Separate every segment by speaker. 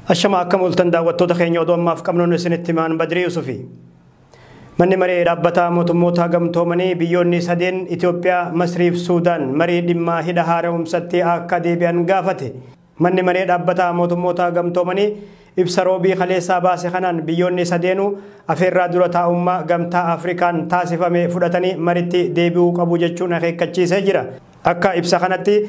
Speaker 1: Ashama akka mul'atan daawwattoota keenya oduu ammaaf qabnuun isinitti himaan Badrii Yusufi. Manni maree dhaabbataa mootummoota gamtoomanii biyyoonni sadeen Itoophiyaa, Masrii fi Suudaan marii dhimma hidha haaromsatti akka deebi'an gaafate. Manni maree dhaabbataa mootummoota gamtoomanii ibsa roobii kaleessaa baase kanaan biyyoonni sadeenuu afeerraa dura taa'ummaa gamtaa Afrikaan taasifame fudhatanii maritti deebi'uu qabu jechuun akeekkachiisee jira. Akka ibsa kanatti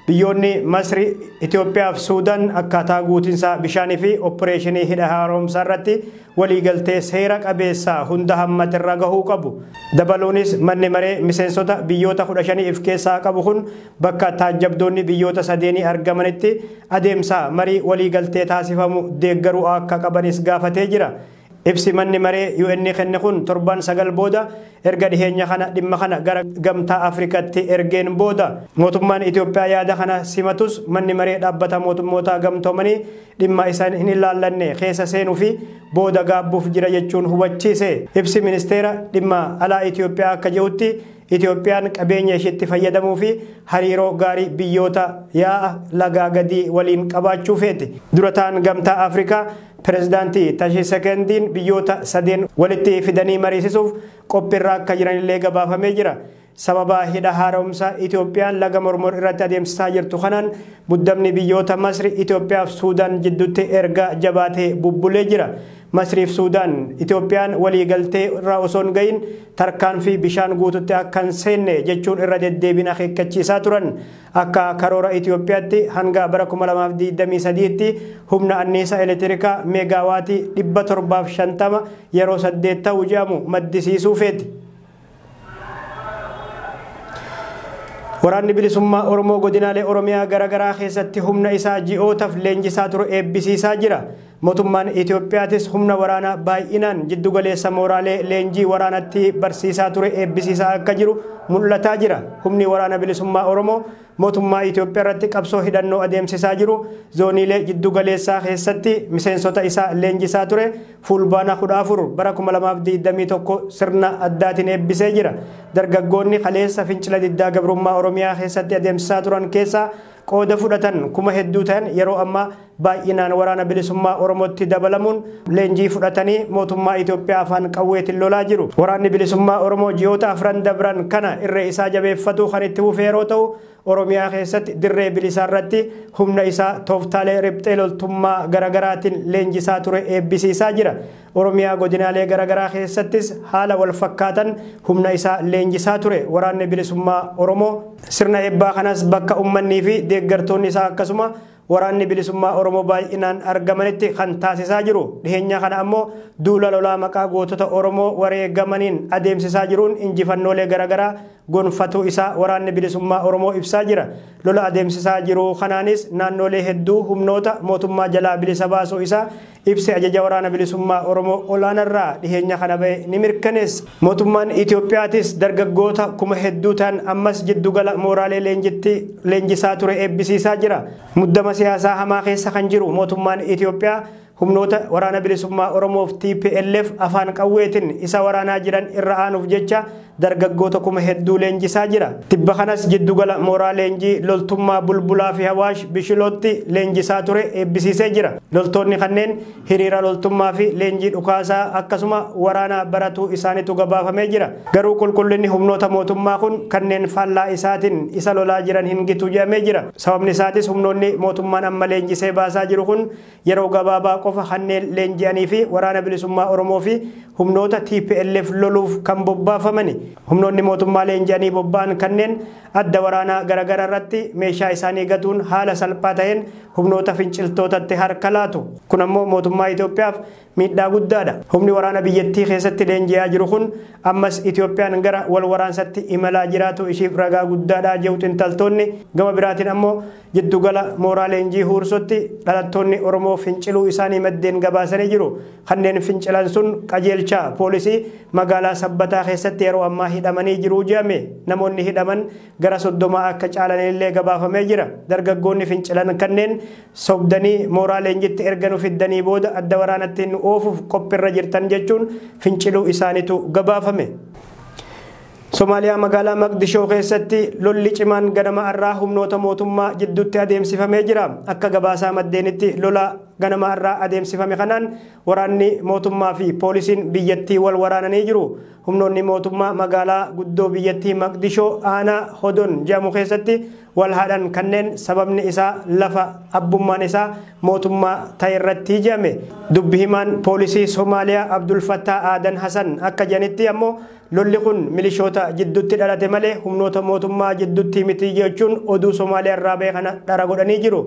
Speaker 1: biyyoonni Masri, Itoophiyaa fi Suudaan akkaataa guutinsa bishaanii fi opereeshinii hidha haaromsaa irratti waliigaltee seera qabeessa hunda hammatirra gahuu qabu. Dabaluunis manni maree miseensota biyyoota 15 of keessaa qabu kun bakka taajjabdoonni biyyoota sadeenii argamanitti adeemsa marii waliigaltee taasifamu deeggaruu akka qabanis gaafatee jira. Ibsi manni maree UN kenne kun torban 9 booda erga dhiheenya kana dhimma kana gara gamtaa Afrikaatti ergeen booda mootummaan Itoophiyaa yaada kana simatus manni maree dhaabbata mootummoota gamtoomanii dhimma isaan hin ilaallanne keessa seenuu fi booda gaabbuuf jira jechuun hubachiise. Ibsi ministeera dhimma alaa Itoophiyaa akka jedhutti Itoophiyaan qabeenya isheetti fayyadamuu fi hariiroo gaarii biyyoota yaa'a lagaa gadii waliin qabaachuu feeti. Dura ta'an gamtaa Afrikaa Pireezidaantii Tshisekendiin biyyoota sadeen walitti fidanii mariisisuuf qophiirra akka jiranillee gabaafamee jira. Sababa hidha haaromsaa Itoophiyaan laga Mormor irratti adeemsisaa jirtu kanaan muddamni biyyoota Masri, Itoophiyaa fi Suudaan jidduutti erga jabaatee bubbulee jira. Masrii fi Suudaan Itoophiyaan waliigaltee irra osoo hin gahin tarkaanfii bishaan guututti akka hin seenne jechuun irra deddeebiin akeekkachiisaa turan. Akka karoora Itoophiyaatti hanga bara 2023tti humna anniisaa elektirikaa meegaawaatii 750 yeroo 8 ta'u jedhamu maddisiisuu feeti. Waraanni bilisummaa Oromoo godinaalee Oromiyaa garaagaraa keessatti humna isaa ji'ootaaf leenjisaa ture eebbisiisaa jira. Mootummaan Itoophiyaatis humna waraanaa baay'inaan jiddugaleessa mooraalee leenjii waraanatti barsiisaa ture eebbisiisaa akka jiru mul'ataa jira. Humni waraana bilisummaa Oromoo mootummaa Itoophiyaa irratti qabsoo hidhannoo adeemsisaa jiru zooniilee jiddugaleessaa keessatti miseensota isaa leenjisaa ture fulbaana 14 bara 2021 sirna addaatiin eebbisee jira. Dargaggoonni kaleessa fincila diddaa gabrummaa Oromiyaa keessatti adeemsisaa turan keessaa qooda fudhatan kuma hedduu ta'an yeroo ammaa baay'inaan waraana bilisummaa Oromootti dabalamuun leenjii fudhatanii mootummaa Itoophiyaa afaan qawweetiin lolaa jiru. Waraanni bilisummaa Oromoo ji'oota afran dabran kana irree isaa jabeeffatu kan itti fufe yeroo ta'u Oromiyaa keessatti dirree bilisaa irratti humna isaa tooftaalee riphxee loltummaa garaagaraatiin leenjisaa ture eebbisiisaa jira. Oromiyaa godinaalee garaagaraa keessattis haala wal fakkaatan humna isaa leenjisaa ture. Waraanni bilisummaa Oromoo sirna eebbaa kanas bakka ummannii fi deeggartoonni isaa akkasuma waraanni bilisummaa Oromoo baay'inaan argamanitti kan taasisaa jiru. Dhiheenya kana ammoo duula lolaa maqaa gootota Oromoo wareegamaniin adeemsisaa jiruun injifannoolee garaagaraa gonfatuu isaa waraanni bilisummaa Oromoo ibsaa jira. Lola adeemsisaa jiru kanaanis naannolee hedduu humnoota mootummaa jalaa bilisa baasuu isaa ibsi ajaja waraana bilisummaa Oromoo olaanarraa dhiheenya kana ba'e ni mirkaneessa. Mootummaan Itoophiyaatis dargaggoota kuma hedduu ta'an ammas jiddugala mooraalee leenjitti leenjisaa ture eebbisiisaa jira. Muddama siyaasaa hamaa keessa kan jiru mootummaan Itoophiyaa humnoota waraana bilisummaa Oromoof TPLF afaan qawweetiin isa waraanaa jiran irra aanuuf jecha dargaggoota kuma hedduu leenjisaa jira. Tibba kanas jiddugala mooraa leenjii loltummaa Bulbulaa fi Hawaash Bishilootti leenjisaa ture eebbisiisee jira. Loltoonni kanneen hiriira loltummaa fi leenjii dhukaasaa akkasuma waraana baratuu isaaniitu gabaafamee jira. Garuu qulqullinni humnoota mootummaa kun kanneen faallaa isaatiin isa lolaa jiran hin gitu jedhamee jira. Sababni isaatis humnoonni mootummaan amma leenjisee baasaa jiru kun yeroo gabaabaa qofa kanneen leenji'anii fi waraana bilisummaa Oromoo fi humnoota TPLF loluuf kan bobbaafamani. Humnoonni mootummaa leenji'anii bobba'an kanneen adda waraanaa garaagaraa irratti meeshaa isaanii gatuun haala salphaa ta'een humnoota finciltootatti harka laatu. Kun ammoo mootummaa Itoophiyaaf miidhaa guddaadha. Humni waraana biyyattii keessatti leenji'aa jiru kun ammas Itoophiyaan gara wal waraansatti imalaa jiraatu ishiif ragaa guddaadha jedhu xiinxaltoonni. Gama biraatiin ammoo jiddugala mooraa leenjii Huursotti dhalattoonni Oromoo finciluu isaanii maddeen gabaasanii jiru. Kanneen fincilan sun qajeelcha poolisii magaalaa Sabbataa keessatti yeroo ammaa hidhamanii jiru jedhame. Namoonni hidhaman gara 30 akka caalanillee gabaafamee jira. Dargaggoonni fincilan kanneen sobdanii mooraa leenjitti erga nu fiddanii booda adda waraanatti nu oofuuf qophiirra jirtan jechuun finciluu isaaniitu gabaafame. Somaaliyaa magaalaa Maqdishoo keessatti lolli cimaan ganama irraa humnoota mootummaa jidduutti adeemsifamee jira. Akka gabaasaa maddeenitti lola ganama irraa adeemsifame kanaan waraanni mootummaa fi poolisiin biyyattii wal waraananii jiru. Humnoonni mootummaa magaalaa guddoo biyyattii Maqdishoo aanaa Hodon jedhamu keessatti wal haadhan kanneen sababni isaa lafa abbummaan isaa mootummaa ta'e irratti jedhame. Dubbi himaan poolisii Somaaliyaa Abdul Fattah Aadan Hasan akka jedhanitti ammoo lolli kun milishoota jidduutti dhalate malee humnoota mootummaa jidduutti miti jechuun oduu Somaaliyaa irraa ba'e kana dhara godhanii jiru.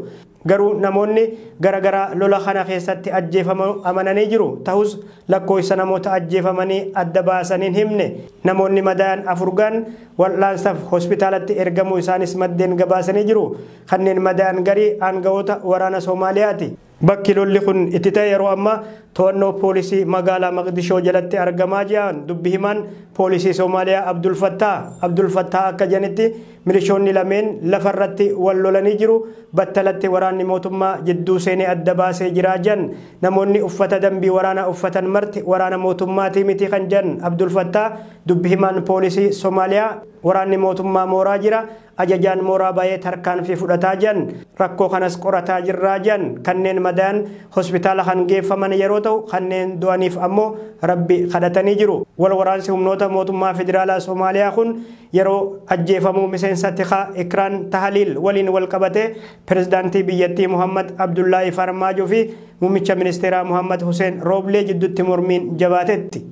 Speaker 1: Garuu namoonni garaagaraa lola kana keessatti ajjeefamuu amananii jiru. Ta'us lakkoofsa namoota ajjeefamanii adda baasanii hin himne. Namoonni madaa'an afur gaan wal'aansaaf hospitaalatti ergamuu isaanis maddeen gabaasanii jiru. Kanneen madaa'an garii aangawoota waraana Somaaliyaati. Bakki lolli kun itti ta'e yeroo ammaa to'annoo poolisii magaalaa Maqdishoo jalatti argamaa jiran dubbi himaan poolisii Somaaliyaa Abdul Fattah. Abdul Fattah akka jedhanitti milishoonni lameen lafarratti wal lolanii jiru. Battalatti waraanni mootummaa jidduu seenee adda baasee jira jedhan. Namoonni uffata dambii waraanaa uffatan marti waraana mootummaatii miti kan jedhan Abdul Fattah dubbi himaan poolisii Somaaliyaa waraanni mootummaa mooraa jira. Ajajaan mooraa baay'ee tarkaanfii fudhataa jiran rakkoo kanas qorataa jirraa jiran kanneen madaa'an hospitaala kan geeffaman yeroo ta'u kanneen du'aniif ammoo rabbi kadhatanii jiru. Wal waraansi humnoota mootummaa federaalaa Somaaliyaa kun yeroo ajjeefamuu miseensa Tikaa Ikraan Tahaliil waliin wal qabatee pirezidaantii biyyattii Muhammad Abdullaahi Farmaajoo fi muummicha ministeeraa Muhammad Hussein Rooblee jidduutti mormiin jabaatetti.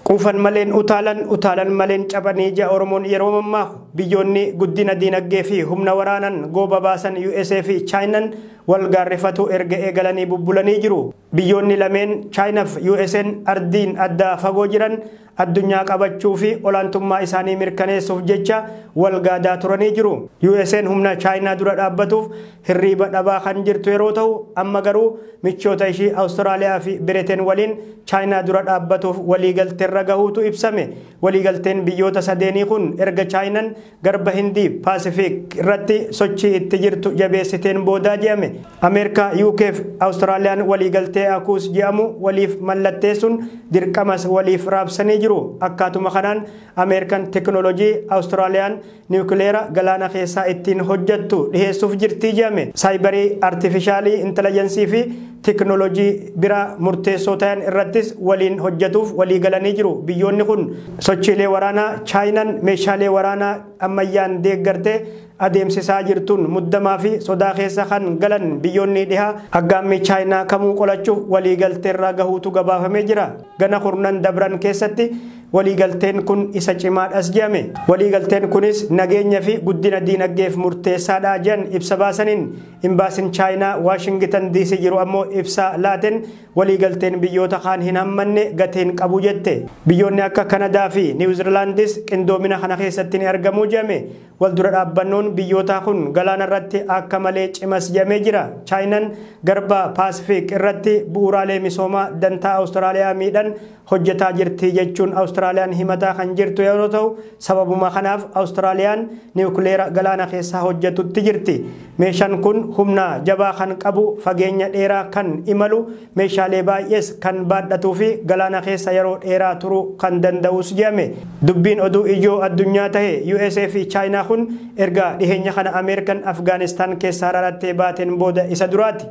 Speaker 1: Quufan maleen utaalan utaalan maleen cabanii ji'a Oromoon yeroo mammaaku biyyoonni guddina diinagdee fi humna waraanan gooba baasan USA fi Chaayinaan wal gaarrifatu erga eegalanii bubbulanii jiru. Biyyoonni lameen Chaayinaa fi USA'n ardiin adda fagoo jiran addunyaa qabachuu fi olaantummaa isaanii mirkaneessuuf jecha wal gaadaa turanii jiru. USA'n humna Chaayinaa dura dhaabbatuuf hirriiba dhabaa kan jirtu yeroo ta'u amma garuu michoota ishii Awustiraaliyaa fi Biriteen waliin Chaayinaa dura dhaabbatuuf waliigalteerra gahuutu ibsame. Waliigalteen biyyoota sadeenii kun erga Chaayinaan garba Hindii Paasifiik irratti sochii itti jirtu jabeessiteen boodaa jedhame. Ameerikaa, UK fi Awustiraaliyaan waliigaltee akuus jedhamu waliif mallatteessuun dirqamas waliif raabsanii jiru. Akkaatuma kanaan Ameerikaan teekinooloojii Awustiraaliyaan niwukileera galaana keessaa ittiin hojjettu dhiheessuuf jirti jedhame. Saayibarii, artifishaalii intelligensii fi teekinooloojii biraa murteessoo ta'an irrattis waliin hojjetuuf walii galanii jiru. Biyyoonni kun sochiilee waraanaa Chaayinaan meeshaalee waraanaa ammayyaan deeggartee adeemsisaa jirtuun muddamaa fi sodaa keessa kan galan biyyoonni dhihaa aggaammii Chaayinaa kamuu qolachuuf waliigalteerra gahuutu gabaafamee jira. Gana kurnan dabran keessatti waliigalteen kun isa cimaadhas jedhame. Waliigalteen kunis nageenya fi guddina diinagdeef murteessaadha jedhan ibsa baasaniin. Imbaasiin Chaayinaa Waashingitan DC jiru ammoo ibsa laateen waliigalteen biyyoota kaan hin hammanne gateen qabu jette. Biyyoonni akka Kanadaa fi Niwuziilaandis qindoomina kana keessatti ni argamu jedhame. Wal dura dhaabbannoon biyyoota kun galaana irratti akka malee cimas jedhamee jira. Chaayinaan garba Paasifiik irratti bu'uuraalee misoomaa dantaa Awustiraaliyaa miidhan hojjetaa jirti jechuun Awustiraaliyaan himataa kan jirtu yeroo ta'u sababuma kanaaf Awustiraaliyaan niwukileera galaana keessaa hojjetutti jirti. Meeshaan kun humna jabaa kan qabu fageenya dheeraa kan imalu meeshaalee baay'ees kan baadhatuu fi galaana keessa yeroo dheeraa turuu kan danda'us jedhame. Dubbiin oduu ijoo addunyaa ta'e USA fi Chaayinaa kun erga dhiheenya kana Ameerikaan Afgaanistaan keessaa rarattee baateen booda isa duraati.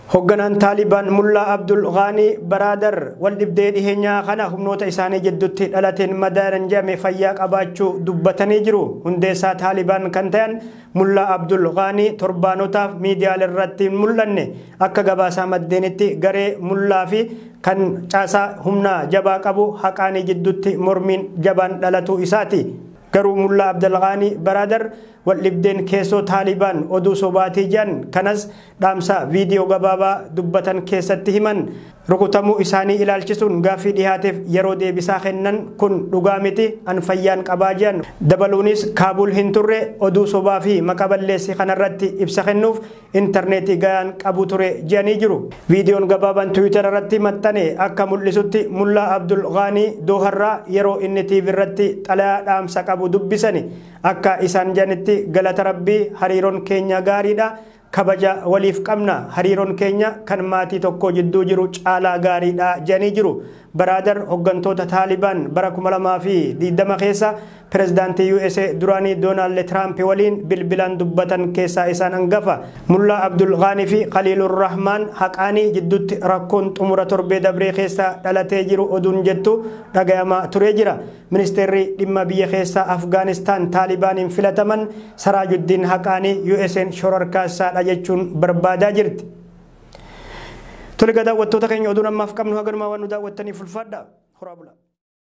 Speaker 1: Hoogganaan Taalibaan Mullaa Abdul Ghaanii Baraadar wal dhibdee dhiheenyaa kana humnoota isaanii jidduutti dhalateen madaalan jedhame fayyaa qabaachuu dubbatanii jiru. Hundeessaa Taalibaan kan ta'an Mullaa Abdul Ghaanii torbaanotaaf miidiyaalee irratti hin mul'anne. Akka gabaasaa maddeenitti garee Mullaa fi kan caasaa humna jabaa qabu Haqaanii jidduutti mormiin jabaan dhalatuu isaati. Garuu Mullaa Abdul Ghaanii Baraadar wal dhibdeen keessoo Taalibaan oduu sobaatii jedhan kanas dhaamsa viidiyoo gabaabaa dubbatan keessatti himan. Rukutamuu isaanii ilaalchisuun gaaffii dhihaateef yeroo deebisaa kennan kun dhugaa miti an fayyaan qabaa jedhan. Dabaluunis Kaabul hin turre oduu sobaa fi maqa balleessi kanarratti ibsa kennuuf intarneetii gayaan qabu ture jedhanii jiru. Viidiyoon gabaabaan Tiwiitar irratti maxxane akka mul'isutti Mullaa Abdul Ghaanii Dooharraa yeroo inni TV irratti xalayaa dhaamsa qabu dubbisani. Akka isaan jedhanitti galata rabbii hariiroon keenya gaariidha. Kabaja waliif qabna, hariiroon keenya kan maatii tokko jidduu jiru caalaa gaariidha jedhanii jiru. Baraadar hooggantoota Taalibaan bara 2020 keessa pirezidaantii USA duraanii Doonaald Tiraamp waliin bilbilaan dubbatan keessaa isaan hangafa. Mullaa Abdul Ghaanii fi Khaliilur Rahmaan Haqaanii jidduutti rakkoon xumura torbee dabree keessa dhalatee jiru oduun jettu dhagayamaa turee jira. Ministeerri dhimma biyya keessaa Afgaanistaan Taalibaaniin filataman Saraajuddiin Haqaanii USA'n shororkaasaadha jechuun barbaadaa jirti. Tole, daawwattoota keenya, oduun ammaaf qabnu haganumaa. Waan nu daawwattaniif ulfaadha. Horaa bulaa.